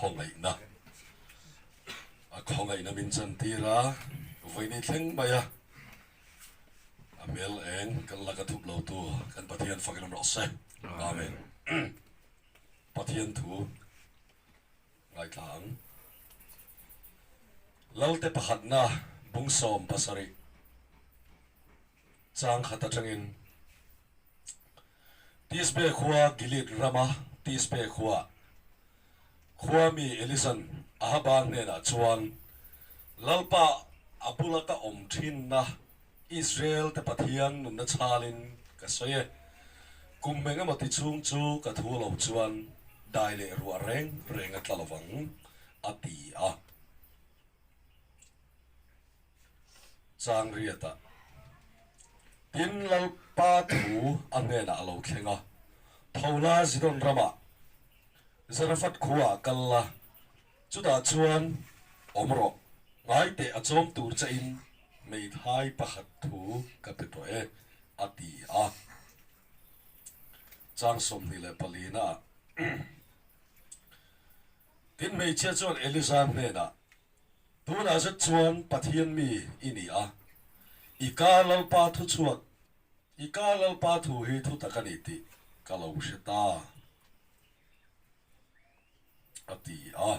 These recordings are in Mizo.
Khawngaihna A khawngaihna min chantir a, vawiini thleng mai a, a hmel eng kan laka thup lo tu kan Pathian fakin awm rawh se. Amen. Pathian thu ngaithla ang. Lalte pakhatna bung 17 chang khat atangin Tisbe khua Gilead rama Tisbe khua khua mi Elisan Ahaba hnenah chuan Lalpa a bula ka awm thinna Israel te Pathian nunna chhalin ka sawi e. Kum eng emaw ti chhung chu ka thu lo chuan dai leh ruah reng reng a tla lovang, a ti a. Chang riat ah tin Lalpa thu a hnenah a lo thleng a, Tho la Zidon ramah Zarephath khuaah kal la, chutah chuan awm rawh, ngai teh a chawm tur che in hmeithai pakhat thu ka pe tawh e, a ti a. Chang 24 naah tin hmeichhia chuan Elisa hnenah, Tunah zet chuan Pathian mi i ni a, i ka Lalpa thu chhuak, i ka Lalpa thu hi thu tak a ni tih ka lo hre ta, a ti a.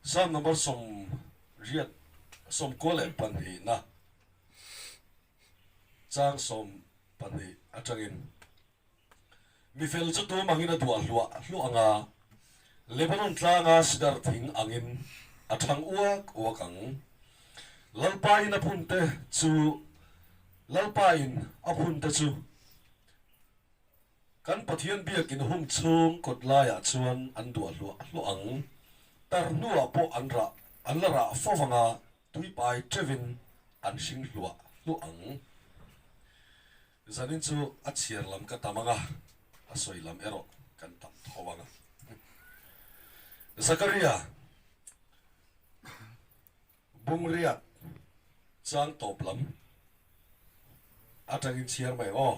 Psalm number 84 22na chang 12 atangin. Mi fel chu tum angin a duah hluah hluah ang a, Lebanon tlanga sidar thing angin a thang uak uak ang. Lalpain a phunte chu Lalpain a phunte chu kan Pathian biakin hung chhung kawt laiah chuan an duah hluah hluah ang. Tar hnuah pawh an rah an la rah fo vang a, tuipai teuhin an hring hluah hluah ang. Zanin chu a chhiar lam ka tam ang a, a sawi lam erawh kan tam tho ang a. Zakaria Bungriat chang tawp lam atangin chhiar mai aw.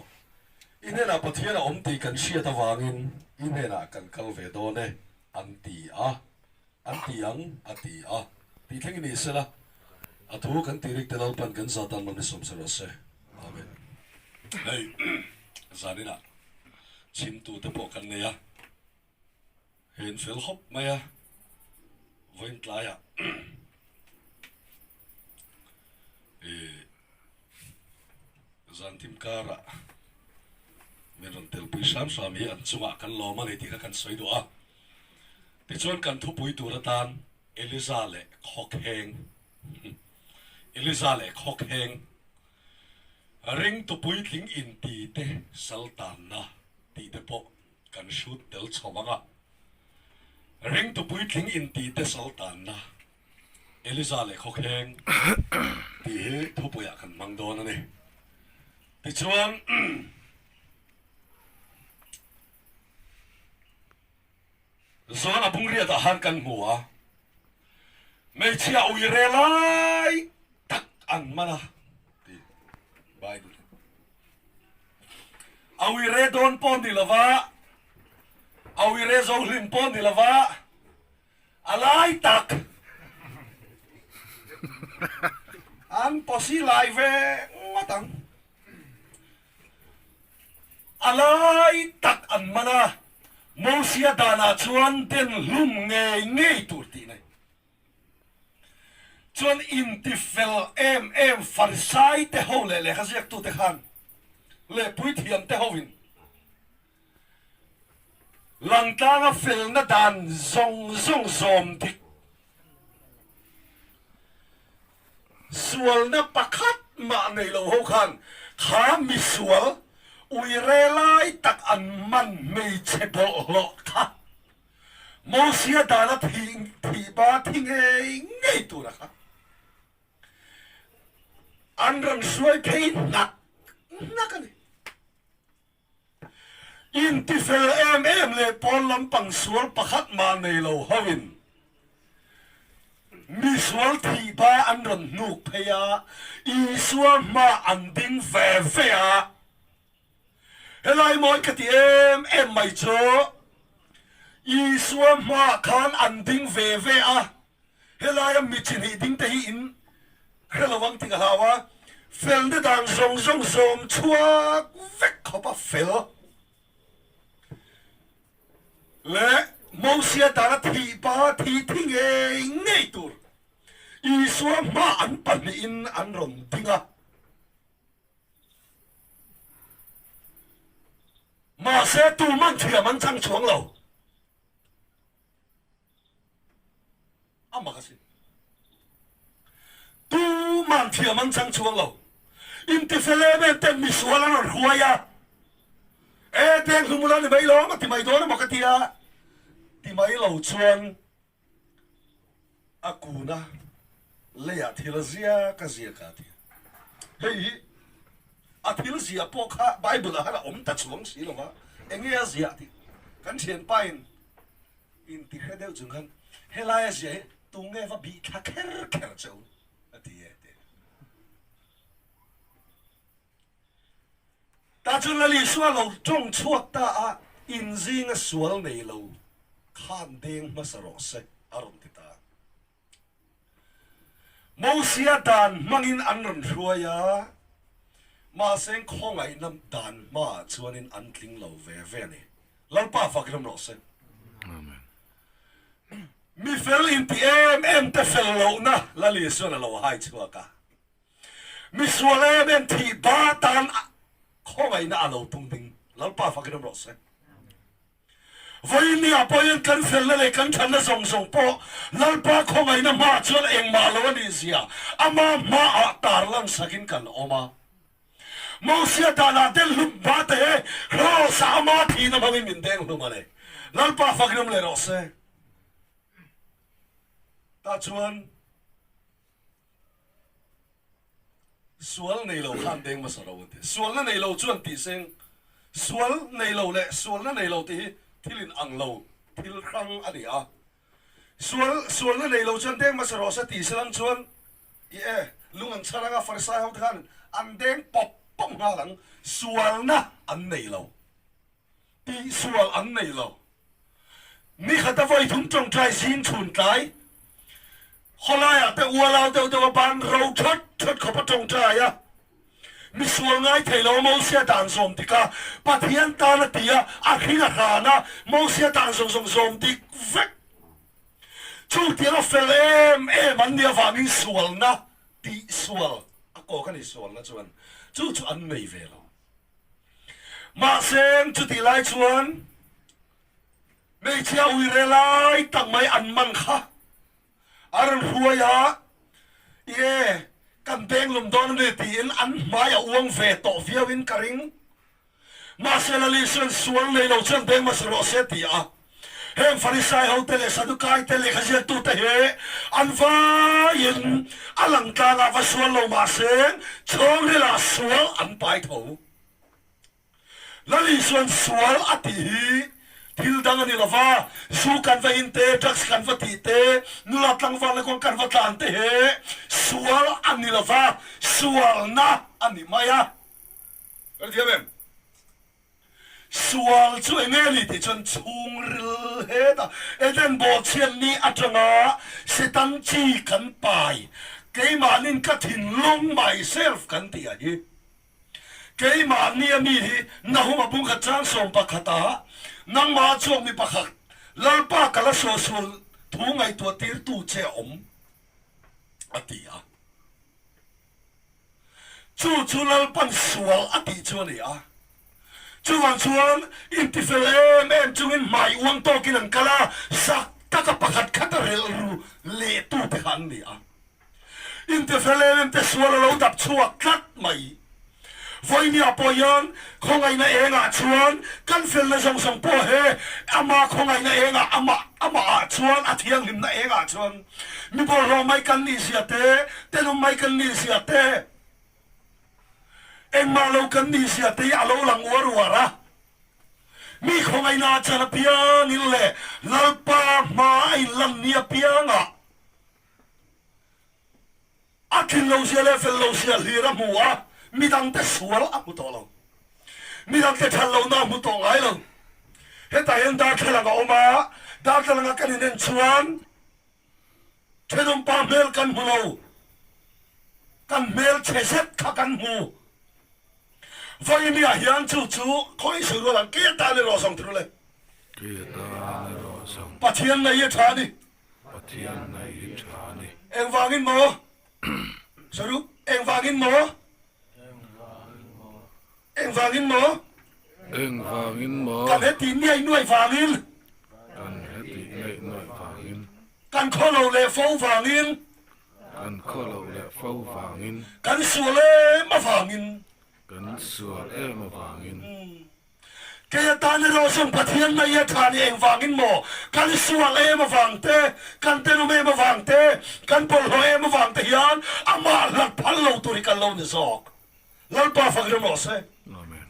I hnenah Pathian a awm tih kan hriat avangin i hnenah kan kal ve dawn e an ti a. An ti ang, a ti a. Tih thleng i ni sela, a thu kan tih rik te Lalpan kan za tan malmi sawm se rawh se. Amen. Hei zaninah chhimtu te pawh kan nei a, hei an fel khawp mai a, vawiin tlaiah ih zan thim karah min rawn telpui hram hram hi an chungah kan lawm a ni tih kha kan sawi duh a. Tichuan kan thupui tur atan Eliza leh Khawkheng Eliza leh Khawkheng ringtu puitling inti te saltanna tih te pawh kan hrut tel chho ang a. Ringtu puitling inti te saltanna Eliza leh Khawkheng tih hi thupuiah kan hmang dawn a ni. Tichuan. Zawn a bungriat ah han kan hmu a, hmeichhia ui re lai tak an man a ti Bible in. A ui re dawn pawh ni lova, a ui re zo hlim pawh ni lova, a lai tak an pawsi lai ve ngawt ang. A lai tak an man a, Mosia danah chuan den hlum ngei ngei tur tih nei. Chuan intifel em em Farisai te ho leh lehkha ziaktute khan leh puithiam te hoin langtlanga felna dan zawng zawng zawm dik Sualna pakhat mah nei lo ho khan kha misual uire lai tak an man hmeichhe bawlhhlawh kha Mosia dana thih thih ba thi ngei ngei tura kha an rawn hruai phei hnak hnak a ni. Intifel em em leh pawn lampang sual pakhat mah nei lo hoin mi sual thih ba an rawn hnuk phei a, Isua hma an ding ve ve a. Helai mawi ka ti em em mai chu. Isua hmaah khan an ding ve ve a, helaia mi chi hnih ding te hi in hre lo ang tih ka hlau a, felna dan zawng zawng zawm chhuak vek khawp a fel leh Mosia dana thih pa thih thi ngei ngei tur Isua hmaah an pahnihin an rawn ding a. Mahse tuman thiam an chang chuang lo. A mak asin. Tuman thiam an chang chuang lo. Intifel em em ten misual an rawn hruai a. E deng hlumula ni mai lawm a ti mai dawn emaw ka tia. Ti mai lo chuan A kuna leiah thil a ziak a ziak a ti. Hei hi a thil ziah pawh kha Bible ah khan a awm ta chuang si lo va, eng nge a ziah tih kan thianpa in inti hre deuh chung khan helai a ziah hi tunge va bih thla kher kher che u a ti e ti. Tah chuan Lal Isua lo tawng chhuak ta a, In zinga sual nei lo khan deng hmasa rawh se, a rawn ti ta. Mosia dan hmangin an rawn hruai a, mahse khawngaihna dan hmaah chuanin an tling lo ve ve a ni. Lalpa fak ram rawh se. Amen. Mi fel inti em em te fel lohna Lal Isuan a lo hai chhuak a. Misual em em thih ba tan khawngaihna a lo tum ding Lalpa fakin awm rawh se. Vawiin ah pawh hian kan felna leh kan thatna zawng zawng pawh Lalpa khawngaihna hmaah chuan engmah lo a nih zia ama hmaah tarlan sakin kan awm a. Mosia danah den hlum hma te he Kraws ah ama thihna hmangin min deng hlum a ni. Lalpa fakin awm leh rawh se. Tah chuan. Sual nei lo khan deng hmasa ro an ti. Sualna nei lo chuan tih seng, sual nei lo leh sualna nei lo tih hi thil in ang lo, thil hrang a ni a. Sual, sualna nei lo chuan deng hmasa rawh se tih se lang chuan i e, lung an chhar anga Farisai ho te khan an deng pawp pawp nghal ang. Sualna an nei lo. Tihsual an nei lo. Nikhat a vawi thum tawngtai zing chhun tlai khawlaiah te ualau deuh deuh a ban ro thawt thawt khawp a tawngtai a. Misual ngai thei lo Mosia dan zawm dik a, Pathian tan a ti a, a hring a hran a, Mosia dan zawng zawng zawm dik vek. Chutiang a fel em em an nih avangin sualna tihsual a kawk a ni sualna chuan chu chu an nei ve lo. Mahse, chutih lai chuan hmeichhia uire lai tak mai an man kha a rawn hruai a, Ie, kan denglum dawn a ni tiin an hmai a uang ve tawh viauin ka ring. Mahse, Lali chuan sual nei lo chuan deng hmasa rawh se ti a. Heng Farisai hote leh Sadukai te lehkha ziaktute hi an vaiin a lang tlangah va sual lo mahse chhawngrilah sual an pai tho. Lal Isuan sual a tih hi thil dang a ni lo va, zu kan va in te, drugs kan va tih te, nula tlangvalna kawng kan va tlan te hi sual a ni lo va, sualna a ni mai a. Kan thiam em? Sual chu eng nge ni tih chuan chhungril hetah Eden bawhchhiat ni atanga Setan chi kan pai, keimahnin ka thinlung, myself, kan tih a hi. Keimahni a mi hi Nahuma bungkhat chang sawm pakhata nangmah chhuak mi pakhat Lalpa ka la suahsual thu ngaihtuah tirtu che a awm a ti a. Chu chu Lalpan sual a tih chu a ni a. Chuvang chuan intifel em em chungin hmai uang tawkin an kal a, zak taka pakhat khat a relh ru lehtute kha an ni a. Intifel em em te sual a lo dap chhuak tlat mai. Vawinia pawh hian khawngaihna engah chuan kan felna zawng zawng pawh he ama khawngaihna engah amah amahah chuan a thianghlimna engah chuan Mi bawlhhlawh mai kan nih zia te, tenawm mai kan nih zia te, engmah lo kan nih zia te hi a lo lang uar uar a. Mi khawngaihna a chan apiangin leh Lalpa hma a inlan ni apiangah a tlin lo zia leh fel lo zia hlir a hmu a, midangte sual a hmu tawh lo. Midangte that lohna a hmu tawh ngai lo. Hetah hian darthlalang a awm a, darthlalanga kan inen chuan thenawmpa hmel kan hmu lo, kan hmel chhe zet kha kan hmu. Vawinia hian chu chu khawi sawi rual ang, kei atan erawh zawng ti rule. Kei atan erawh zawng. Pathian nei hi a tha a ni. Pathian nei hi tha a ni. Engvangin maw? Sawi ru, engvangin maw? Engvangin maw? Engvangin maw? Kan heti niaih nuaih vangin. Kan heti niaih nuaih vangin. Kan khaw lo leh fo vangin. Kan khaw lo leh fo vangin. Kan sual em avangin. Kan sual em avangin. Kei atan erawh chuan Pathian mai a tha ni engvangin maw? Kan sual em avang te, kan tenawm em avang te, kan bawlhhlawh em avang te hian amah hlat phal lo tur hi kan lo ni zawk. Lalpa fak rem rawh se. Amen.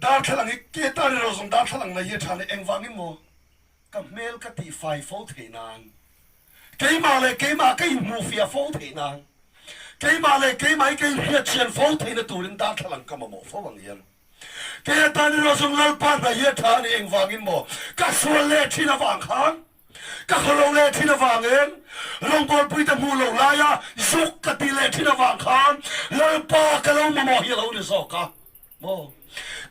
Darthlalang hi kei atan erawh chuan darthlalang mai hi a tha ni engvangin maw? Ka hmel ka tihfai fo theih nan, keimah leh keimah ka inhmuhfiah fo theih nan, keimah leh keimah hi ka inhriatchhian fo theihna turin darthlalang ka mamawh fo ang hian. Kei atan erawh chuan Lalpa hna hi a tha a ni, engvangin maw? Ka sual leh thin avang khan, ka khawlo leh thin avangin, rawngbawlpuite hmuh loh laia zuk ka ti leh thin avang khan Lalpa ka lo mamawh hi a lo ni zawk a maw?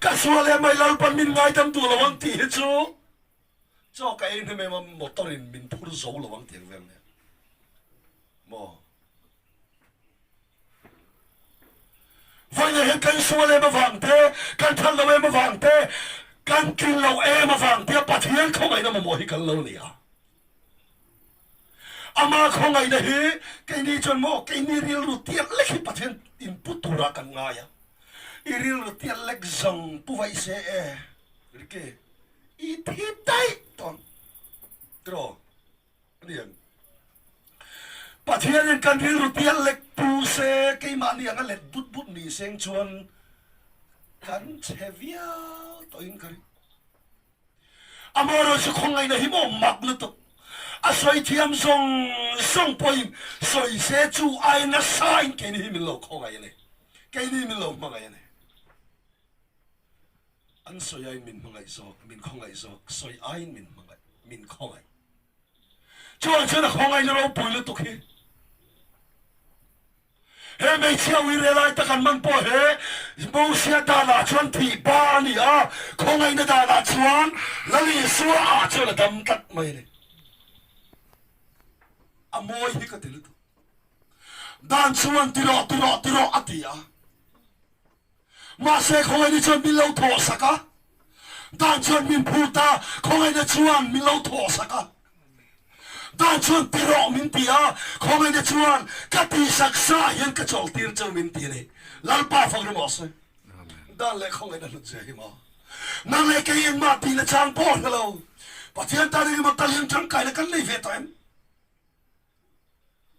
Ka sual em mai Lalpa'n min ngaidam duh lo ang tih hi chu Chaw ka ei hnem em a motor in min phur zo lo ang tiang vel nen maw. Vawiin hian kan sual em avang te, kan that lo em avang te, kan tlin lo em avang te a Pathian khawngaihna mamawh hi kan lo ni a. Ama khawngaihna hi keini chuan maw keini rilru tiat lek hi Pathian in pu turah kan ngai a. I rilru tiat lek zawng pu vaih se e. Rike. I thi daih tawn tiraw a ni ang. Pathianin kan rilru pial lek pu se keimahni anga let but but ni seng chuan kan chhe viau tawhin ka ring. Amaherawhchu khawngaihna hi maw mak lutuk. A sawi thiam zawng zawng pawhin sawi se chu ai nasain keini hi min lo khawngaih a ni. Keini min lo hmangaih a ni. An sawi aiin min hmangaih zawk, min khawngaih zawk, sawi aiin min hmangaih, min khawngaih. Chuan chuan a khawngaihna ropui lutuk hi. He hmeichhia uire lai tak an man pawh he Mosia danah chuan thih ba a ni a, khawngaihna danah chuan Lal Isua ah chuan a dam tlat mai a ni. A mawi hi ka ti lutuk. Dan chuan ti rawh, ti rawh, ti rawh a ti a. Mahse khawngaihna chuan min lo thawh sak a, dan chuan min phut a, khawngaihna chuan min lo thawh sak a. Dan chuan ti rawh min ti a, khawngaihna chuan ka tihsak sa hian ka chawlh tir cheu min ti a ni. Lalpa fak rim rawh se. Dan leh khawngaihna hlut zia hi maw? Nang leh kei engmah tihna chang pawh hre lo. Pathian tan engemaw tal hian tangkaina kan nei ve tawh em?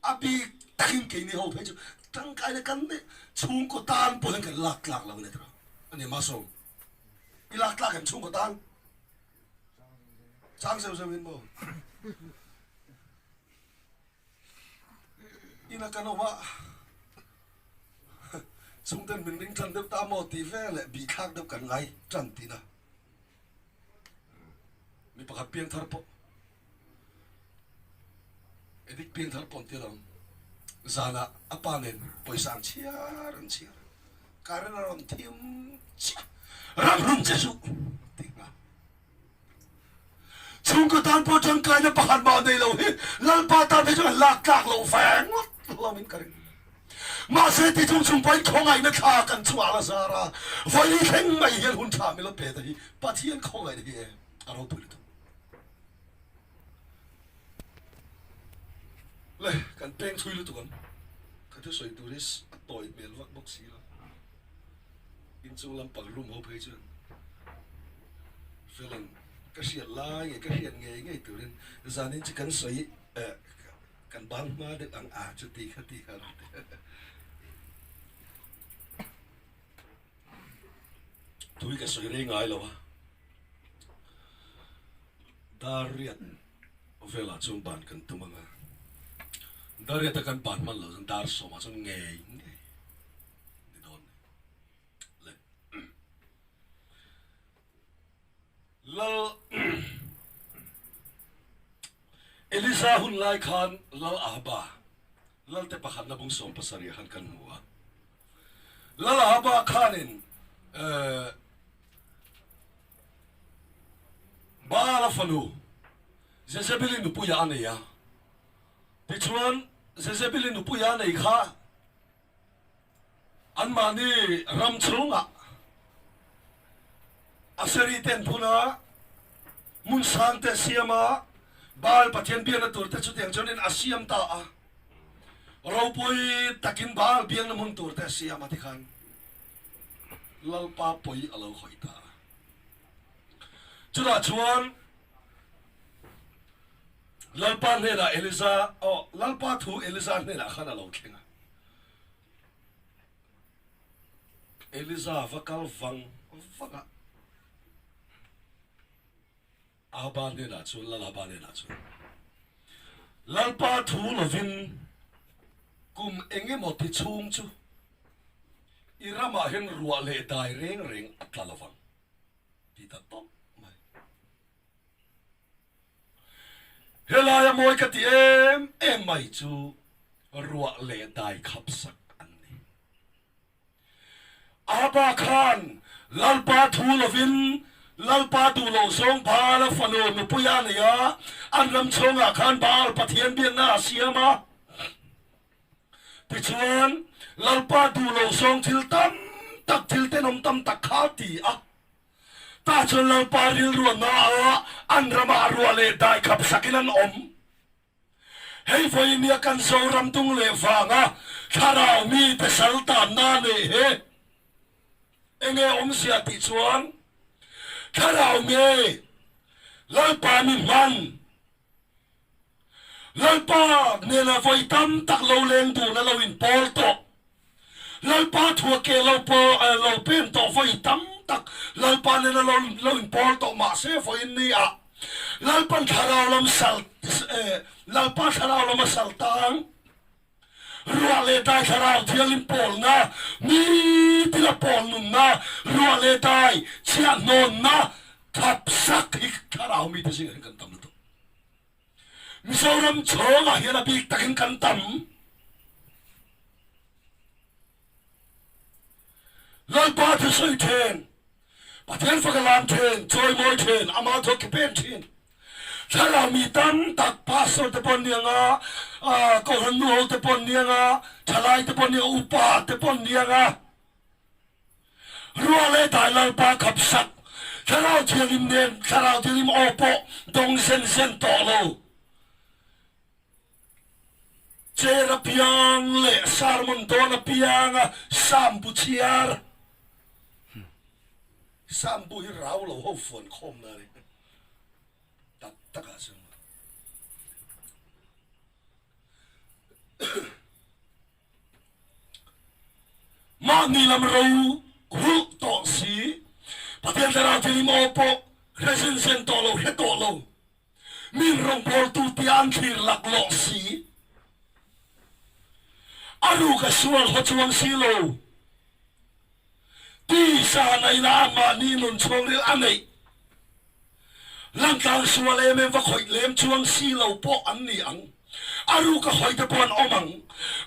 A bik takin keini ho phei chu tangkaina kan neih chhungkaw tan pawh hian kan lak tlak lo a ni tawh a ni Maso. I lak tlak em chhungkaw tan? Chang zeuh zeuh in maw? Ina kan awm a chhungten min ring tan deuh ta maw tih veleh bihthlak deuh kan ngai tan tihna. Mi pakhat piangthar pawh Edik piangthar pawh an ti lo. Zanah a pa nen pawisa an chhiar an chhiar. Karen a rawn thim chiah. Ramhlun che suh ti nghal. Chhungkaw tan pawh tangkaina pakhat mah nei lo hi Lalpa tan phei chuan an lak tlak loh ve ngawt lo in ka ring. Mahse ti chung chung pawhin khawngaihna thla kan chungah la zar a, vawi thleng mai hian hun tha min lo pe ta hi Pathian khawngaihna hi e a ropui lutuk. Le kan peng thui lutuk ang. Ka thusawi tur hi a tawi hmel vak bawk si lo. Inchung lampang room ho phei chuan Felan ka hriat lai nge ka hriat ngei ngei turin zanin chu kan sawi eh kan bang hma deuh ang a chuti kha ti kha rawn ti. Tui ka sawi rei ngai lo a, dar riat velah chuan ban kan tum ang a, dar riata kan ban hman loh chuan dar sawmah chuan ngei ngei ni dawn ni le. Lal Elisa hun lai khan Lal Ahaba, Lalte pakhatna bung 70 khan kan hmu a. Lal Ahaba khanin Baala fanu Jezebeli nupuia a nei a. Tichuan Jezebeli nupuia a nei kha Anmahni ram chhungah Aseri ten phuna hmun sang te siam a, Baal pathian biakna tur te chutiang chuanin a siam ta a. Ropui takin Baal biakna hmun tur te a siam a tikhan Lalpa pawi a lo khawih ta a. Chutah chuan Lalpa hnenah Eliza, aw, Lalpa thu Eliza hnenah khan a lo thleng a. Eliza va kal vang vang a, Ahaba hnenah chuan, Lal Ahaba hnenah chuan, Lalpa thu lovin kum eng emaw ti chhung chu i ramah hian ruah leh dai reng reng a tla lovang, ti ta tawp mai. Helaia mawi ka ti em em mai chu ruah leh dai khap sak an ni. Aba khan Lalpa thu lovin Lalpa duh loh zawng Baal-a fanu nupui a nei a, an ram chhungah khan Baal pathian biakna a siam a. Tichuan, Lalpa duh loh zawng thil tam tak, thil tenawm tam tak kha a ti a. Tah chuan Lalpa rilruanna ah an ramah ruah leh dai khap sakin an awm. Hei vawinia kan Zoram dung leh vanga thlarau mite sal tanna neih hi enge awmzia tih chuan thlarau mi Lalpa mi hman Lalpa nena vawi tam tak lo leng dun a lo inpawl tawh. Lalpa thua ke lo lo pen tawh vawi tam tak Lalpa nena lo lo inpawl tawh mahse vawiin ni ah Lalpan thlarau lam sal Lalpa thlarau lam a sal tang ruah leh dai thlarau thianghlim pawlna nitin a pawl nunna ruah leh dai chhiahhnawnna thap sak hi thlarau mite zingah hian kan tam lutuk. Mizoram chhawngah hian a bik takin kan tam. Lalpa thusawi then, Pathian faka lam then, chawimawi then, ama thawk ki pen thin. Thlarau mi tam tak pastor te pawh an ni ang a, kohhran nu ho te pawh an ni ang a, thalai te pawh an ni ang a, upa te pawh an ni ang a. Ruah leh dai Lalpa khap sak, Thlarau Thianghlim nen Thlarau Thianghlim aw pawh dawng zen zen tawh lo. Chair apiang leh sermon dawn apianga Psalm bu chhiar. Psalm bu hi rau lo ho fuan khawmna a ni. Tak takah chuan. Mahni lam ro hulh tawh si, Pathian Thlarau Thianghlim aw pawh hre zen zen tawh lo, hre tawh lo, min rawngbawltu tia an thlir laklawh si, a ruk a sual haw chuang si lo, tisa naina a mahni nun chhungril a neih Langtlang sual em em va khawih lem chuang si lo pawh an ni ang. A ruk a hawi te pawh an awm ang.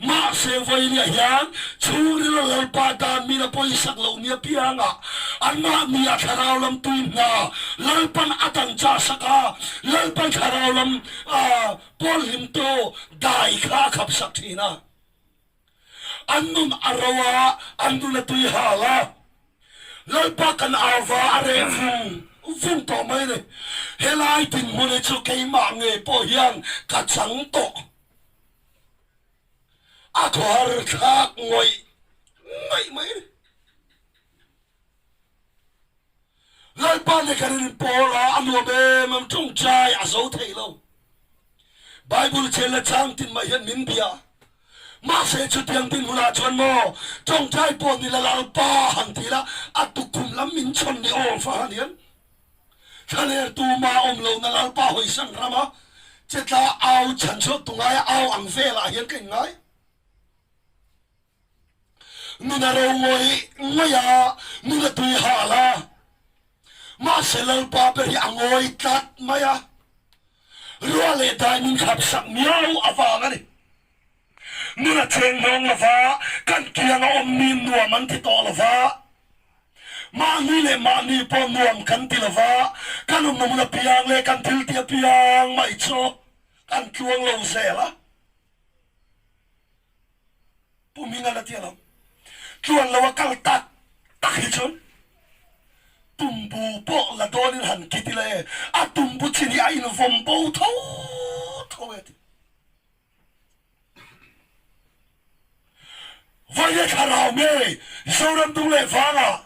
Mahse vawinia hian chhungril a Lalpa dan min a pawisak loh nia piangah anmahni a thlarau lam tui hna Lalpan a dang chah sak a, Lalpan thlarau lam pawl hlim tu dai kha a khap sak thin a. An nun a ro a, an nun a tui hal a. Lalpa kan au va a reh vung vung tawh mai a ni. Helai dinhmun hi chu keimah ngei pawh hian ka chang tawh. A khawhar thlak ngawih ngawih mai a ni. Lalpa nih kan in pawl a, a nuam em em tawngtai a zo thei lo. Bible chen le chang tin mai hian min bia. Mahse chutiang dinhmunah chuan maw tawngtai pawh ni la Lalpa han ti la, a tukkhum lam min chhawn ni aw fa han hian thlaler tuma awm lohna Lalpa hawisan rama chetla au chhanchhuak tu ngaia au ang velah hian ka inngai. Nun a ro ngawih ngawih a, nun a tui hal a. Mahse Lalpa ber hi a ngawi tlat mai a, ruah leh dai min khap sak miau avang a ni. Nun a cheng hnawng lova, kan kiang a awm mi nuam an ti tawh lova, mahni leh mahni pawh nuam kan ti lova, kan awmna hmun apiang leh kan thil tih apiang mai chu kan tluang lo zel a. Pu Hminga la ti alawm. Tluan lo a kal tak tak hi chuan tumbu pawh la dawnin han kit ila e, a tumbu chin hi a invawm bo tho tho e ti. Vawiin thlarau ngei Zoram dung leh vangah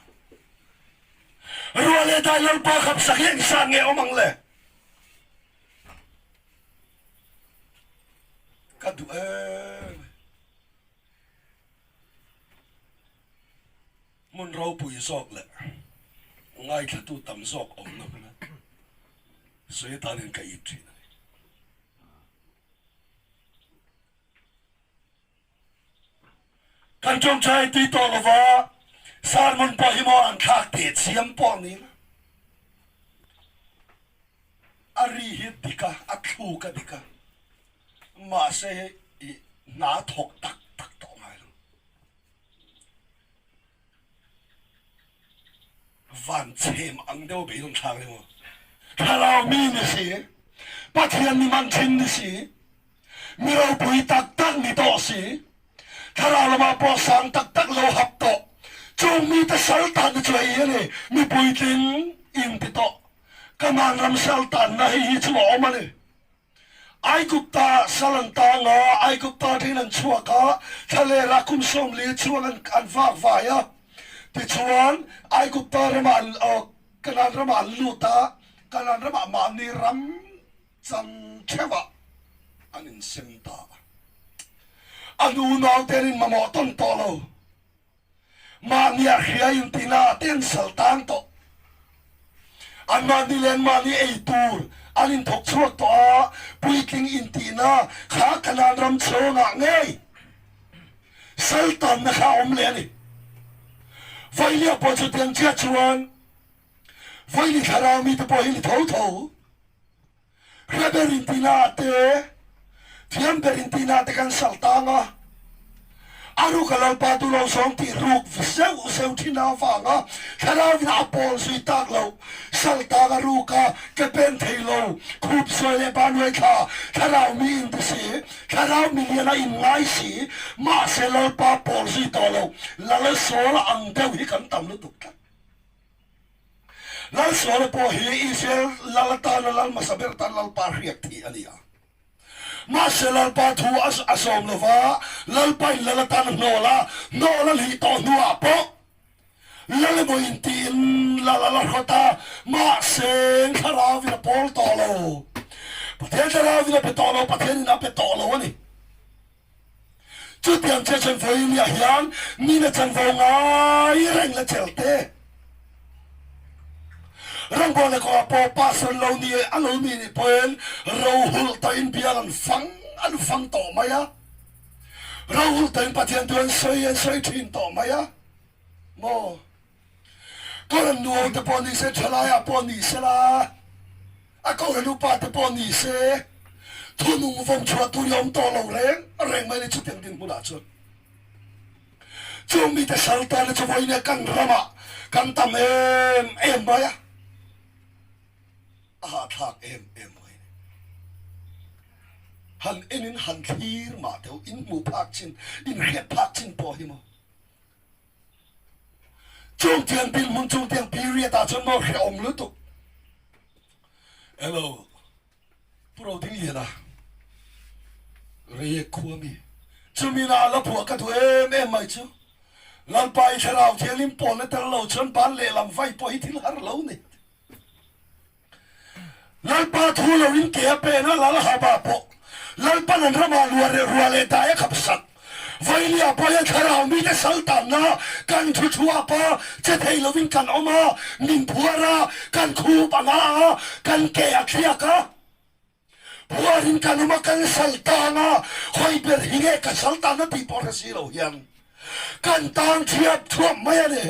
Ruah leh dai Lalpa khapsak hi engzat nge awm ang le? Ka duh em. Hmun ropui zawk leh ngaithlatu tam zawk awmna hmuna sawi atanin ka ip thin a ni. Kan tawngtai tui tawh lova sermon pawh hi maw an thlak teh chiam pawh ni la. A ri hi dik a, a thluk a dik a, mahse hei i hna thawk tak tak tawh ngai lo. Van chhem ang deuh a beidawng thlak deuh a. Thlarau mi ni si, Pathian mi man thin ni si, mi ropui tak tak ni tawh si, thlarau lamah pawh sang tak tak lo hap tawh, chung mite sal tan te chu hei hi a ni, mi puitling in ti tawh. Kanaan ram sal tanna hei hi chu a awm a ni. Aigupta sal an tang a, Aigupta atangin an chhuak a, thlalera kum 40 chuang an an vak vai a. Tichuan, Aigupta ramah an Kanaan ramah an lut a, Kanaan ramah mahni ram chan theuhah an insem ta a. An unaute an inmamawh tawn tawh lo. Mahni a hria in tina te an sal tang tawh. An mahni leh an mahni ei tur an inthawk chhuak tawh a, puitling intihna kha Kanaan ram chhawngah ngei sal tanna kha a awm leh a ni. Vailia pawh chutiang chiah chuan Vaili thlarau mite pawh hi ni tho tho. Hre ber intihna ah te, thiam ber intihna ah te kan sal tang a, a ruk a Lalpa duh lo zawng tih ruk zeuh zeuh thin avanga thlarauin a pawl zui tak loh, sal tang a ruk a, ke pen thei lo, khup sawi leh banuai thla, thlarau mi inti si, thlarau milian a inngai si, mahse Lalpa pawl zui tawh lo, Lal Sawl ang deuh hi kan tam lutuk tlat. Lalsuala pawh hi Israel lal atana lal hmasa ber atan Lalpa hriak thih a ni a. Mahse Lalpa thu a sawm lo va, Lalpain lal atan a hnawl a, hnawl a hlih tawh hnuah pawh lal emaw intiin lal a la hrawt a, mahse thlarauvin a pawl tawh lo. Pathian thlarauvin a pe tawh lo, Pathianin a pe tawh lo a ni. Chutiang che chuan vawinia hian nina chanvo ngai reng la chel te. Rawngbawlna kawngah pawh pastor lo ni a lo ni nih pawhin rohulh tawhin bial an fang an fang tawh mai a. Rohulh tawhin Pathian thu an sawi an sawi thin tawh mai a. Maw? Kohhran nuau te pawh ni se, thalaiah pawh ni sela, a kohhran upa te pawh ni se, thunung vawm chhuah tur hi a awm tawh lo reng reng mai a ni chutiang dinhmunah chuan. Chung mite sal tana chu vawiin kan ramah kan tam em em mai a, a hahthlak em em mai a ni. Han enin han thlir mah teh u, in hmuh phak chin, in hriat phak chin pawh hi maw. Chung tiang dinhmun chung tiang period ah chuan maw hrehawm lutuk. Hello Pu Rodingliana Reiek khua mi chumi na la phuah ka duh em em mai chu Lalpa i thlarau thianghlim pawlna tel lo chuan ban lehlam vai pawh hi thil har lo ni. Lalpa thu lo in ke a pen a, Lal Haba pawh Lalpan an ramah lua leh rua leh dai a khap sak. Vailia pawh hian thlarau mite sal tanna kan thu thuap a, che thei lovin kan awm a, min phuar a, kan khup a nga a, kan ke a thliak a. Phuarin kan awm a, kan sal tang a, hawi ber hi nge ka sal tanna tih pawh hre si lo hian kan tang thiap thuap mai a ni.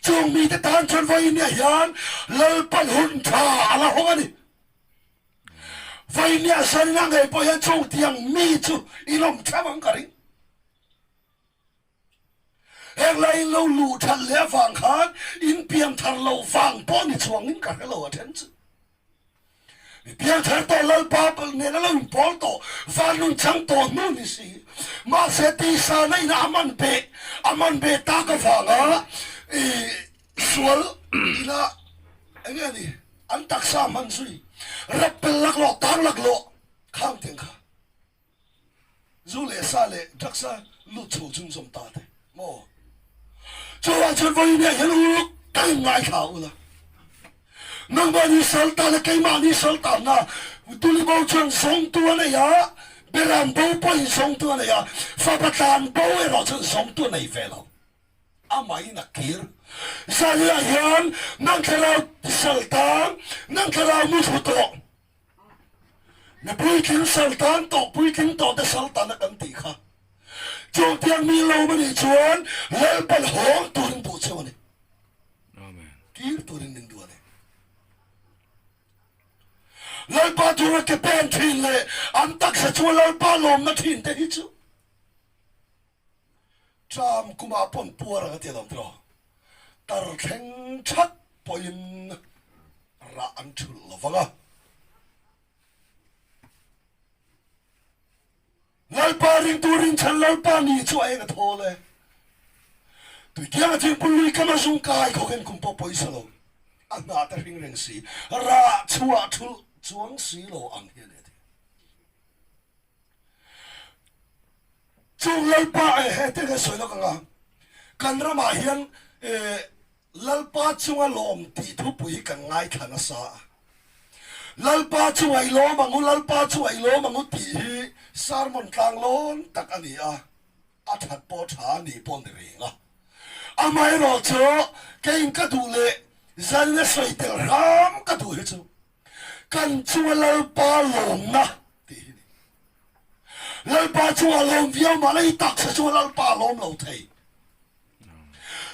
Chung mite tan chuan vawinia hian Lalpan hun tha a la hawng a ni. Vawinia zanin a ngei pawh hian chung tiang mi chu in awm theuh ang ka ring. Heng lai in lo luh that leh avang khan in piangthar lo vang pawh ni chuangin ka hre lo a then chu. Mi piangthar tawh Lalpa nena lo inpawl tawh, van nun chang tawh hnu ni si. Mahse tisa na ina a man beh, a man beh tak avanga i sual ina enge a ni an taksa hman zui, rap pel laklawh, tang laklawh khang tiang kha. Zu leh sa leh drugs a lut chho chung zawm ta te maw? Chuvang chuan vawiin ah hian uluk tak in ngaithla u la. Nangmahni sal ta leh keimahni sal tanna tuli bo chuan zawngtu a nei a, beram bo pawhin zawngtu a nei a, fapa tlan bo erawh chuan zawngtu a nei ve lo. Amahin a kir. Zaniah hian nang thlarau sal tan, nang thlarau muthlu tawh. Mi puitling sal tan tawh, puitling tawh te sal tan a kan tih kha. Chung tiang mi lawm a nih chuan Lalpan hawng turin duh cheu a ni. Kir turin min duh a ni. Lalpa tura ke pen thin leh an taksa chunga Lalpa lawmna thin te hi chu Tram kumah pawn puar ang a ti alawm tiraw? Tar thleng that pawhin rah an thulh lo vang a. Lalpa ringtu rinchhan Lalpa ni chu a eng a thawl e. Tuikianga thingpui lui kam a zung kai khawk en kum pawh pawisa lo. A hnah te hring reng si, rah chhuah thulh chuang si lo ang hi a ni a ti. Chung Lalpa eh he te kan sawi lawk ang a, kan ramah hian eh Lalpa chunga lawm tih thupui hi kan ngaithla nasa a. Lalpa chunga i lawm ang u, Lalpa chunga i lawm ang u tih hi sermon tlanglawn tak a ni a, a that pawh tha a nih pawh ni reng a. Amaherawhchu keiin ka duh leh zanin a sawi tel hram ka duh hi chu kan chunga Lalpa lawmna tih hi ni. Lalpa chu a lawm viau mah la i taksa chu Lalpa a lawm lo thei.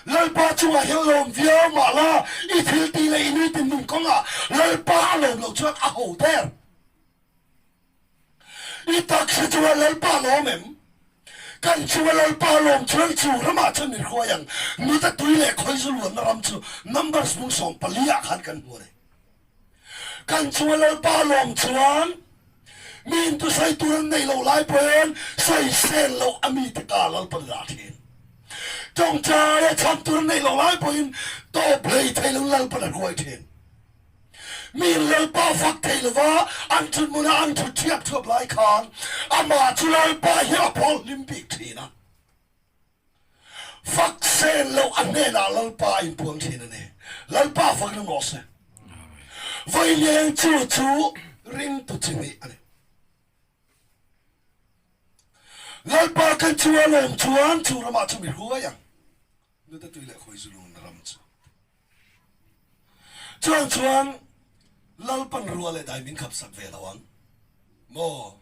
Lalpa chungah hian lawm viau mah la i thil tih leh i nitin nun kawngah Lalpa a lawm loh chuan a ho der. I taksa chungah Lalpa a lawm em? Kan chunga Lalpa a lawm chuan chu ramah chuan min hruai ang. Nuta tui leh khawizu luanna ram chu Numbers bung 14 ah khan kan hmu a ni. Kan chunga Lalpa lawm chuan mi intusawi tur an neih loh lai pawhin sawisel loh a mite ka Lalpan dah thin. Tawngtai a chhan tur an neih loh lai pawhin tawp hlei thei loin Lalpan a hruai thin. Mi in Lalpa fak thei lova an thut hmuna an thut thiap thuap lai khan amah chu Lalpa hian a pawl hlim bik thin a. Fak sel loh a hnenah Lalpa a inpuang thin a ni. Lalpa fak rim rawh se. Vaileng chu chu ringtu chi hnih a ni. Lalpa kan chu a lawm chuan chu ramah chu mi hruai ang. Nute tui leh khawi zulun ram chu. Chuang chuan Lalpan rua leh dai min khap sak ve lo ang maw?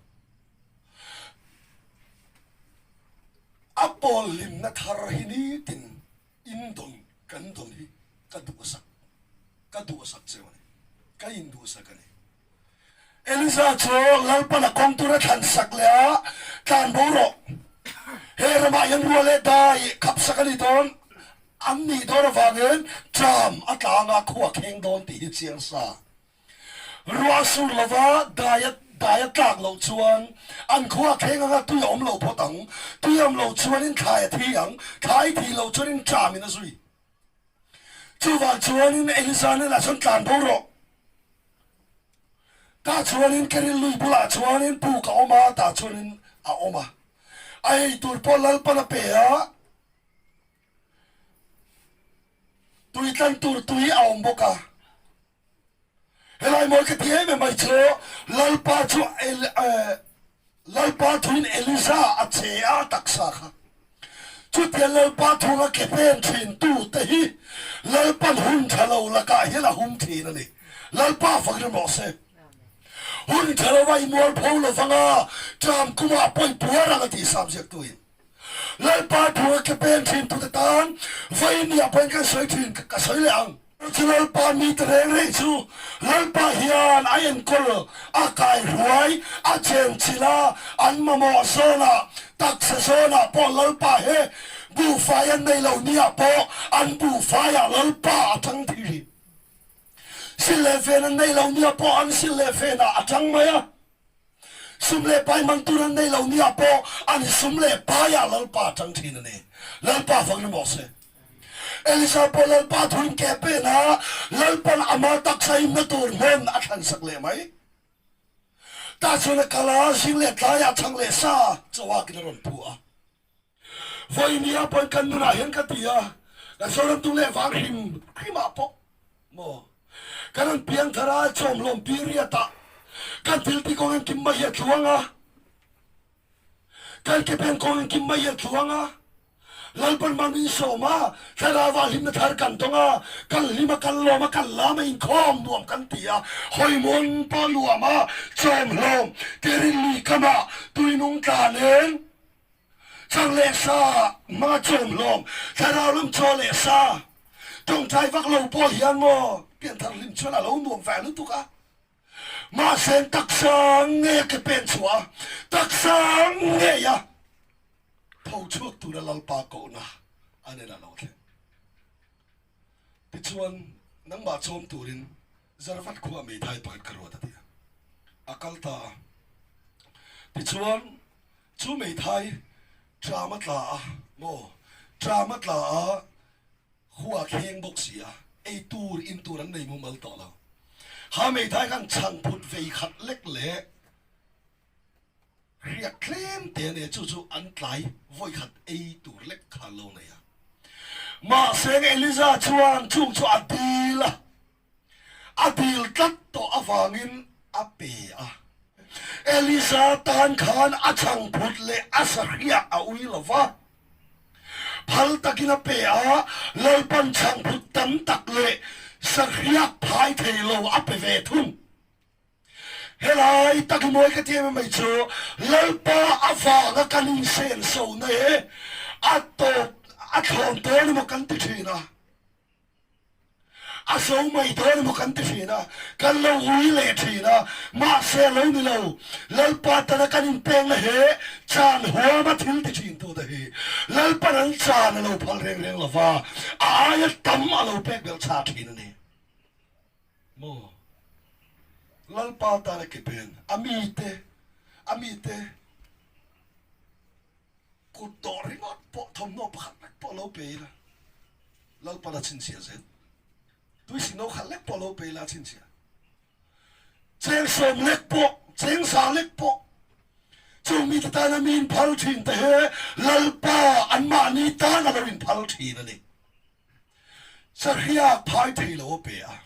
A pawl hlimna thar hi nitin in dawn kan dawn hi ka duhsak ka duhsak cheu a ni, ka induhsak a ni. Eliza chu Lalpan a kawng tura thlan sak leh a, Tlan bo rawh, he ramah hian rual leh dai khap sak a ni dawn, an nih dawn avangin tram a tla anga khua kheng dawn tih hi chiang sa. Ruah sur lova dai a dai a tlak loh chuan an khua kheng anga tui a awm lo phawt ang, tui a awm loh chuanin thlai a thi ang, thlai thi loh chuanin tramin a zui. Chuvang chuanin Eliza hnenah chuan tlan bo rawh. Tah chuanin Keril lui bulah chuanin puk a awm a, tah chuanin a awm a. A ei tur pawh Lalpan a pe a, tui tlan tur tui a awm bawk a. Helai mawi ka ti em em mai chu Lalpa chu Lalpa thuin Eliza a che a taksa kha. Chutia Lalpa thunga ke pen thin tu te hi Lalpan hun tha lo lakah hian a hum thin a ni. Lalpa fak rim rawh se. Hun tha lova i mualpho lovanga ṭam kumah pawi puar ang a ti Sam ziaktuin. Lalpa thu a ke pen thin tute tan vawiin ah pawhin kan sawi thin ka sawi leh ang. Chu Lalpa mite reng reng chu Lalpa hian a enkawl, a kaihruai, a chenchilh a, an mamawh zawnah, taksa zawnah pawh Lalpa he buhfai an nei lo niah pawh an buhfaiah Lalpa a tang thei thin. Sil leh fen an nei lo niah pawh an sil leh fenah a tang mai a. Sum leh pai man tur an nei lo nia pawh an sum leh paiah Lalpa a tang thin a ni. Lalpa fang ni mawh se. Elisa pawh Lalpa thuin ke pen a, Lalpan ama taksa himna tur hmun a thlan sak leh mai. Tah chuan a kal a, zing leh tlaiah chhang leh sa chawak in a rawn phu a. Vawinia pawn kan nunah hian ka ti a, kan Zoram tung leh vang hrim hrimah pawh maw kan rawn piang thar a, chawmhlawm period ah kan thil ti kawng engkim mai hi a tluang a, kan ke pen kawng engkim mai hi a tluang a, Lalpan man min sawm a, thlarau ah hlimna thar kan tawng a, kan hlim a, kan lawm a, kan lam a, inkhawm nuam kan ti a, hawimawn pawh nuam a, chawmhlawm kerin lui kamah tuinung tla nen. Chang leh sa hmanga chawmhlawm, thlarau lam chaw leh sa tawngtai vak lo pawh hian maw pianthar hlim chuan a lo nuam ve lutuk a. Mahse taksa nge ke pen chhuah a, taksa ngei a tho chhuak tura Lalpa kohna a nen a lo thleng. Tichuan nangmah chawm turin Zarvat khua meithai pakhat ka ruat a ti a, a kal ta a. Tichuan Chu meithai ṭam a tla a maw? Ṭam a tla a, hua kheng bawk si a, ei tur in tur an nei mumal tawh lo. Ha meithai khan chhangphut vei khat lek leh hriak tlem te a nei a, chu chu an tlai vawi khat ei tur lek kha an lo nei a. Mahse Eliza chuan chung chu a dil a. A dil tlat tawh avangin a pe a. Elisa tan khan a chhangphut leh a sahriah a ui lo va. Phal takin a pe a, Lalpan chhangphut tam tak leh sahriak phai thei lo a pe ve thung. Helai tak i mawi ka ti em em mai chu Lalpa avanga kan insenso na hi a tawp a thlawn dawn emaw kan ti thin a. A zo mai dawn emaw kan ti thin a, kan lo ui leh thin a, mahse a lo ni lo. Lalpa tana kan inpengna he chan huama thil ti thin tute hi Lalpan an chan a lo phal reng reng lo va, a aia tam a lo pek belh chhah thin a ni. Maw? Lalpa tana ke pen a mite, a mite. Kut dawh ringawt pawh thawmhnaw pakhat lek pawh lo pe ila Lalpan a chhinchhiah zel. Tuisik no khat lek pawh lo pe ila a chhinchhiah. Cheng sawm lek pawh, cheng za lek pawh chung mite tana mi inphal thin te hi Lalpa anmahni tan a lo inphal thin a ni. Sahriak phai thei lo a pe a.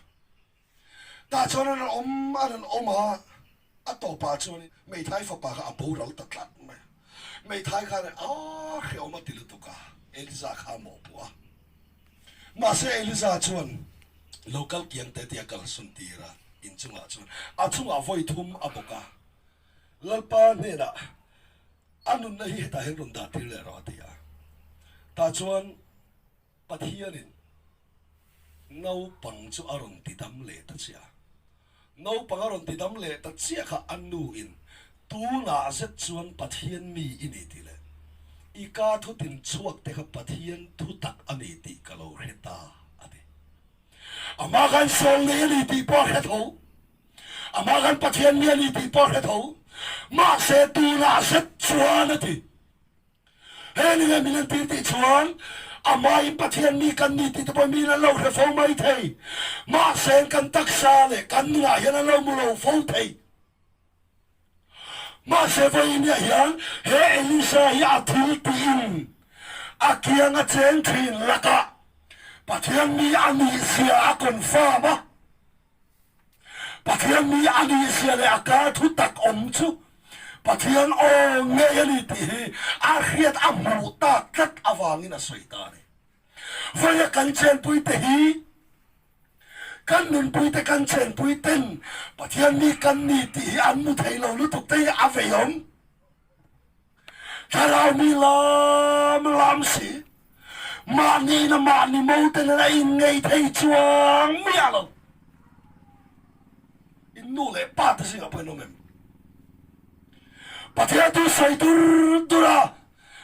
Tah chuan an rawn awm an rawn awm a, a tawpah chuan Meithai fapa kha a boral ta tlat mai a. Meithai khan a hrehawm a ti lutuk a, Eliza kha a mawhpuh a. Mahse Eliza chuan lo kal kiang te tia kal sun tir a, inchungah chuan a chungah vawi thum a bawk a, Lalpa hnenah a nunna hi hetah hian rawn dah tir leh rawh a ti a. Tah chuan. Pathianin naupang chu a rawn ti dam leh ta chiah a. Naupang a rawn ti dam leh ta chiah kha a nuin, Tunah zet chuan Pathian mi i ni tih leh i ka thutin chhuak te kha Pathian thu tak a ni tih ka lo hre ta, a ti. Amah khan sawl nei a ni tih pawh a hre tho. Amah khan Pathian mi a ni tih pawh a hre tho. Mahse tunah zet chuan a ti. He ni nge min entir tih chuan amahin Pathian mi kan ni tih te pawh miin an lo hre fo mai thei. Mahse kan taksa leh kan nunah hian an lo mu lo fo thei. Mahse vawiiniah hian he Elisa hi a thil tiin a kiang a cheng thin lakah Pathian mi a nih zia a confirm a. Pathian mi a nih zia leh a kar thu tak awm chu Pathian aw ngei a ni tih hi a hriat a hmuh tak tlat avangin a sawi ta a ni. Vawiin kan chenpui te hi kan nunpui te kan chenpui ten Pathian mi kan ni tih hi an hmu thei lo lutuk te hi a veiawm. Thlarau mi lam lam si, mahni na mahni mo te nen a inngei thei chuang miah lo. In nu leh pa te zingah pawh in awm em? Pathian thu sawi dur dur a,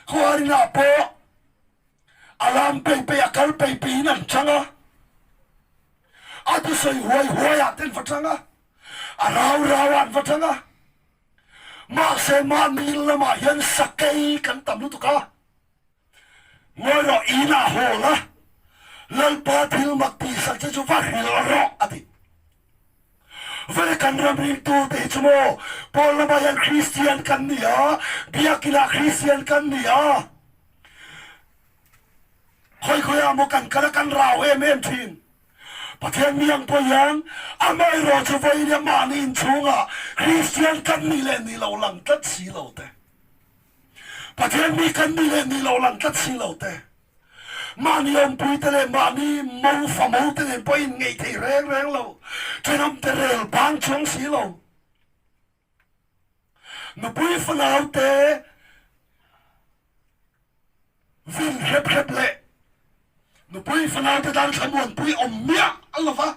khuarinah pawh a lam peih peih a kal peih peihin an chang a, a thusawi huai huaiah te an va chang a, a rau rauah an va chang a. Mahse mahni lamah hian sakei kan tam lutuk a, Ngawi rawh inah haw la, Lalpa thil mak tihsak che chu va hrilh rawh a ti. Vawle kan ram ringtute hi chu maw pawl lamah hian Kristian kan ni a, biakinah Kristian kan ni a, khawi khawiah maw kan kal a kan rau em em thin. Pathian mi ang pawh hian amaherawh chu vawiin mahni inchhungah Kristian kan nih leh nih loh lang tlat si lo te, Pathian mi kan nih leh nih loh lang tlat si lo te, mahni awmpuite leh mahni mo famo te nen pawh inngeih thei reng reng lo, thenawmte rel bang chuang si lo. Nupui fanaute vin hrep hrep leh nupui fanaute tan thlamuanpui awm miah a lo va,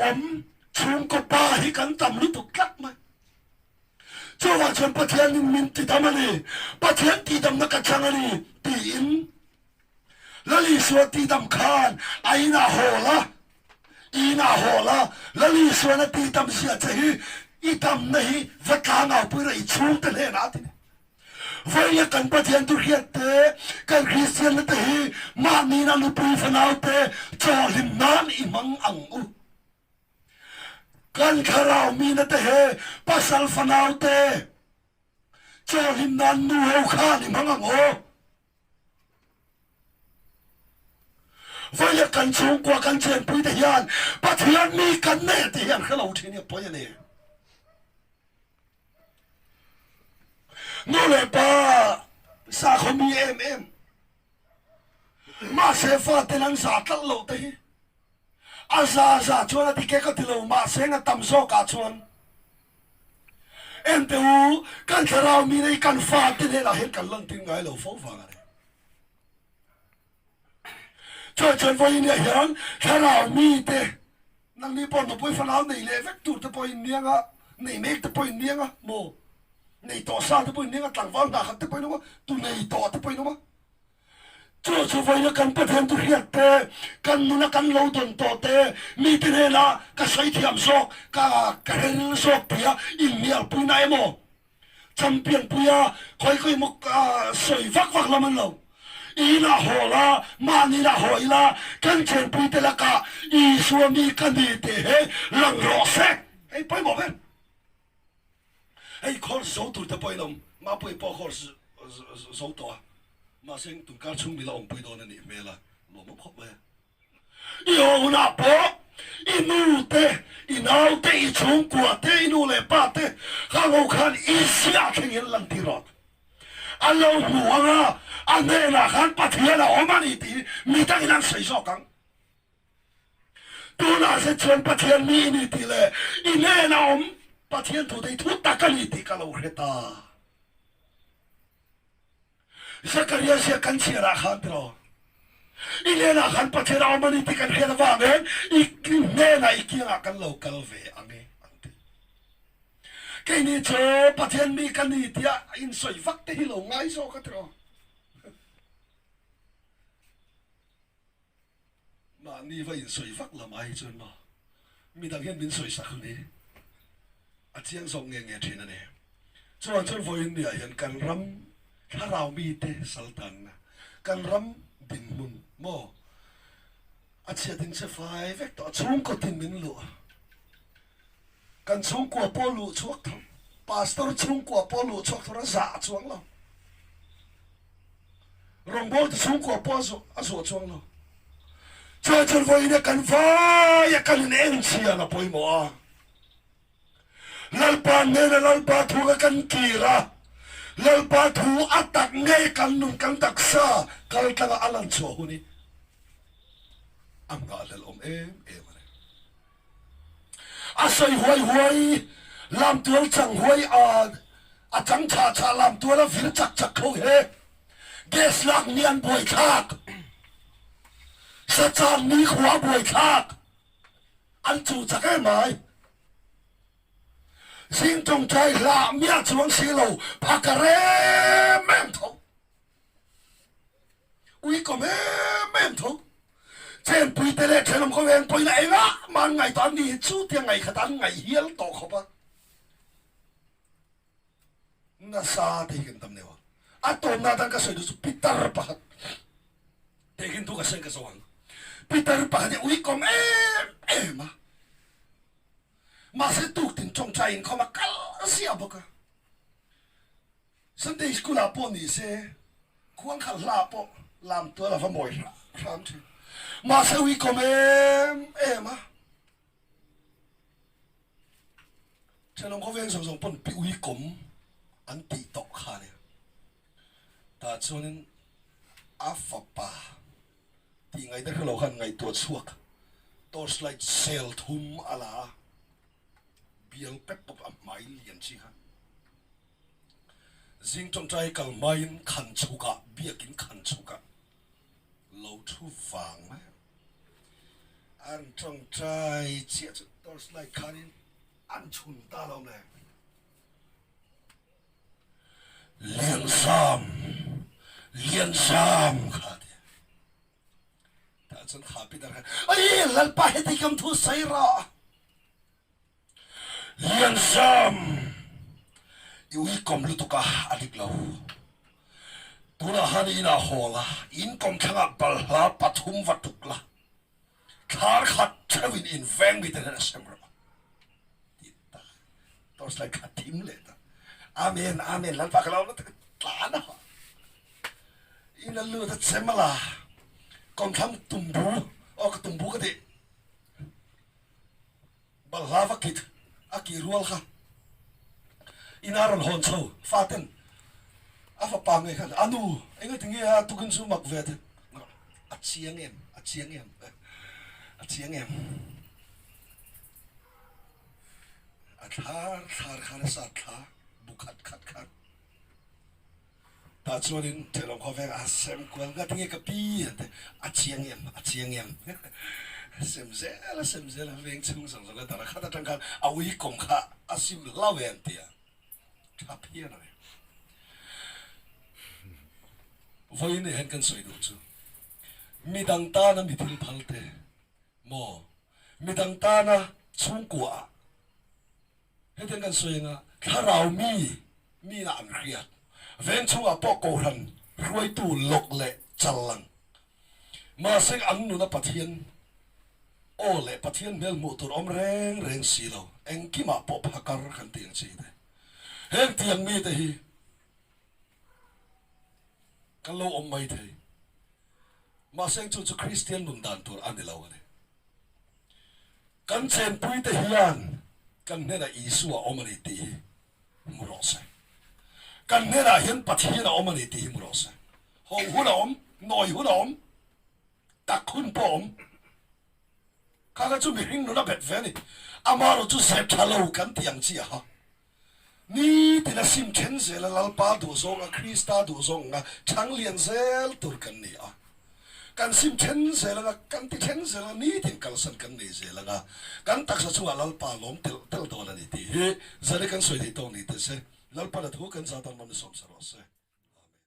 awm chhungkaw pa hi kan tam lutuk tlat mai. Chuvang chuan Pathianin min tidam a ni, Pathian tihdamna ka chang a ni tiin Lal Isua tihdam khan a inah haw la, i inah haw la, Lal Isuan a tihdam zia che hi i damna hi va tlangau pui rawh i chhungte hnenah a ti ni. Vawiin kan Pathian thu hriat te, kan Kristianna te hi mahniin a nupui fanau te chaw hlim nan i hmang ang u. Kan thlarau mina te he pasal fanau te chaw hlim nan nu ho khan i hmang ang aw. Vawiin kan chhungkua kan chenpui te hian Pathian mi kan nei tih hi an hre lo thin hi a pawi a ni. Nu leh pa sakhaw mi em em mahse faten an zah tlat loh te hi a za za chuan a ti ke ka ti lo mahse a tam zawkah chuan Ente u, kan thlarau mi nei kan fate hnenah hian kan lantir ngai lo fo vang a ni. Chuan chuan vawiin hian thlarau mite nangni pawh nupui fanau nei leh vek tur te pawhin niang a, nei mek te pawhin niang a maw, nei tawh sa te pawhin niang a, tlangval hna khat te pawhin awm a, tu nei tawh te pawhin awm a. Chu chu vawiina kan Pathian thu hriat te, kan nuna kan lo dawn tawh te, mite hnena ka sawi thiam zawk, ka ka rel zawk tia inhnialpuina emaw, champion puia khawi khawi emaw sawi vak vak lam an lo. Inah haw la, mahni inah haw ila, kan chenpuite lakah Isua mi ka ni tih hi lang rawh se. Hei pawimawh ber. Hei course zo tur te pawhin awm, Mapuii pawh course zo tawh a, mahse tunkar chhung mila awmpui dawn a nih hmel a, lawmawm khawp mai a. I haw hunah pawh i nu te, i nau te, i chhungkua te, i nu leh pa te kha ngo khan i ziah thleng hian lan tir rawh. A lo hmu ang a, a hnenah khan Pathian a awm a ni tih hi mi dangin an sawi zawk ang. Tunah zet chuan Pathian mi i ni tih leh i hnena awm Pathian thute hi thu tak a ni tih ka lo hre ta. Zakaria ziak kan chhiarah khan tiraw, i hnenah khan Pathian a awm a ni tih kan hriat avangin i hnenah i kiangah kan lo kal ve ang e an ti. Keini chu Pathian mi ka ni tia insawi vak te hi lo ngai zawk a tiraw. Mahni va insawi vak lam ai chuan maw midang hian min sawi sak ni a chiang zawk nge nge thin a ni. Chuvang chuan vawiin niah hian kan ram thlarau mite saltanna, kan ram dinhmun maw a chhiat in che fai vek tawh a, chhungkaw tin min luh a, kan chhungkua pawh luh chhuak tho, pastor chhungkua pawh luh chhuak tho a zah chuang lo. Rawngbawlte chhungkua pawh a zuah chuang lo. Chuan chuan vawiin kan vaia kan in eng chhian a pawimawh a. Lalpa hnena Lalpa thu kha kan kir a, Lalpa thu a tak ngei kan nun kan taksa kal tlanga a lan chhuah hun hi a nghahhlelh awm em em a ni. A sawi huai huai, lamtual chang huai a. A chang chah chah lam tual a vir chak chak kho he. Gas lak ni an buaithlak. Sacaan nikhua a buaithlak. An cu chak em ai. Zing tawngtai hlah miah chuang si lo phaka rem em tho. Uikom em em tho. Chenpui te leh thenawm khawveng pawhin a engah mah an ngaihtuah an ni hi chu tia ngaihkhat an ngaih hial tawh khawp a. Nasa te hi kan tam deuh a. A tawmna atan ka sawi duh chu pitar pakhat te khin thu ka sawi ka zo ang. Pitar pakhat hi uikom em em a. Mahse tuktin tawngtai inkhawm a kal ziah bawk a. Sunday school ah pawh ni se khuang khalh hla ah pawh lam tual a va mawi hram hram thin. Mahse uikom em em a. Thenawm khawveng zawng zawng pawn pi uikom an tih tawh kha nia. Tah chuanin a fapa tih ngaihna hrelo khan ngaihtuah chhuak torchlight sel thum a la a, bial pep pawp a hmai lian chi kha. Zing tawngtai kal hmain khan chhukah biakin khan chhukah lo thu vang mai a. An tawngtai chiah chu torchlight khanin an chhun ta lo le. Lianzam, Lianzam kha a ti. Tah chuan kha Peter khan, Ai, Lalpa heti kam thu sawi rawh. Lianzam, i uikawm lutuk a, a dik lo. Tunah han i inah haw la, in kawmthlangah balhla pathum va tuk la, thlar khat theuhin inveng mite hian a sem rawh. Ti ta, torchlight kha thim leh ta. Amen, amen, Lalpa ka lo la tlan a. In a lut a chem a la, kawmthlang tumbu, aw ka tumbu ka ti. Balhla va kit a kih rual kha ina rawn hawn chho faten a fapa ngei khan a nu engati nge a tukin chu mak ve te a chiang em a chiang em a chiang em a thlar thlar khan a sat thla bu khat khat khan Tah chuanin thenawm khawveng a sem kual ngat nge ka pi an ti, a chiang em, a chiang em. Sem zel a sem zel a, veng chhung zawng zawng a dar a khat atang khan a ui kawm kha a sim hlau e an ti a, tha phian a ni. Vawiin ah hian kan sawi duh chu midang tana mi thil phal te maw, midang tana chhungkua ah, Hetiang kan sawi anga thlarau mi mina an hriat veng chhungah pawh Kohhran hruaitu lawk leh chal lang. Mahse an nuna Pathian aw leh Pathian hmel hmuh tur awm reng reng si lo, engkimah pawh phakar kan tih ang chi te. Heng tiang mite hi kan lo awm mai thei. Mahse chu chu Kristian nun dan tur a ni lo a ni. Kan chenpuite hian kan hnenah Isua a awm a ni tih hi hmu rawh se. Kan hnenah hian Pathian a awm a ni tih hi hmu rawh se. Ho hun a awm, nawi hun a awm, tak hun pawh a awm. Kha kha chu mihring nun a bet ve a ni. Amaherawhchu zep tha lo kan tih ang chiah a. Nitin a sim then zel a, Lalpa duhzawng a, Krista duhzawng anga chhang lian zel tur kan ni a. Kan sim then zel anga, kan ti then zel anga, nitin kalsan kan nei zel anga, kan taksa chungah Lalpa lawm telh telh dawn a ni tih hi zan i kan sawi thei tawk ni teh se. Lalpa na thu kan zah tan mawni sawm sa rawh se.